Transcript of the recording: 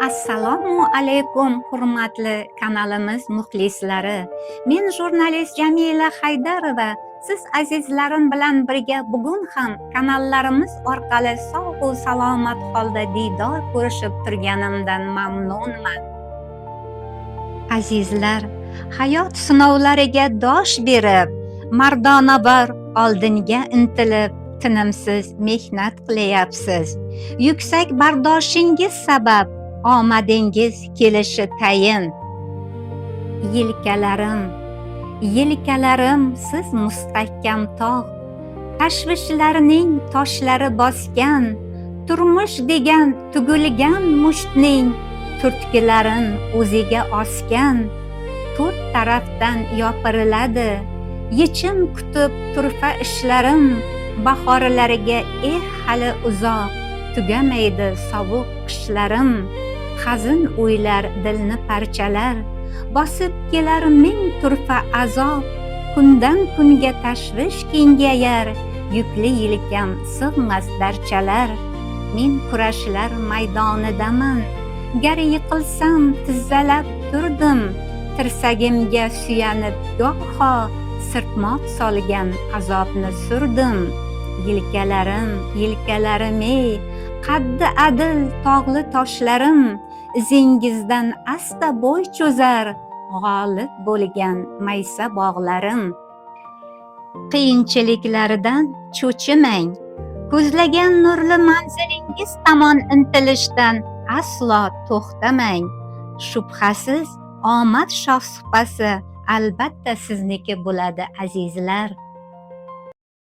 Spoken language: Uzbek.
Assalomu alaykum, hurmatli kanalimiz muxlislari. Men jurnalist Jamila Haydarova siz azizlarim bilan birga bugun ham kanallarimiz orqali sog' salomat holda diydor ko'rishib turganimdan mamnunman. Azizlar, hayot sinovlariga dosh berib, mardonavor oldinga intilib, tinimsiz mehnat qilyapsiz. Yuksak bardoshingiz sabab omadingiz kelishi tayin. Yelkalarim, yelkalarim, siz mustahkam tog', tashvishlarning toshlari bosgan, turmush degan tugilgan mushtning turtkilarin o'ziga osgan, to'rt tarafdan yopiriladi yechim kutib turfa ishlarim. Bahorlarga eh, hali uzoq, tugamaydi sovuq qishlarim. Hazin o'ylar dilni parchalar, bosib kelar ming turfa azob. Kundan kunga tashvish kengayar, yukli yelkam sig'mas darchalar. Men kurashlar maydonidaman, gar yiqilsam, tizzalab turdim. Tirsagimga suyanib goho sirtmoq solgan azobni surdim. Yelkalarim, yelkalarim ey, qaddi adil tog'li toshlarim, izingizdan asta bo'y cho'zar g'olib bo'lgan maysa bog'larim. Qiyinchiliklardan cho'chimang, ko'zlagan nurli manzilingiz tomon intilishdan aslo to'xtamang. Shubhasiz, omad shohsupasi albatta sizniki bo'ladi, azizlar.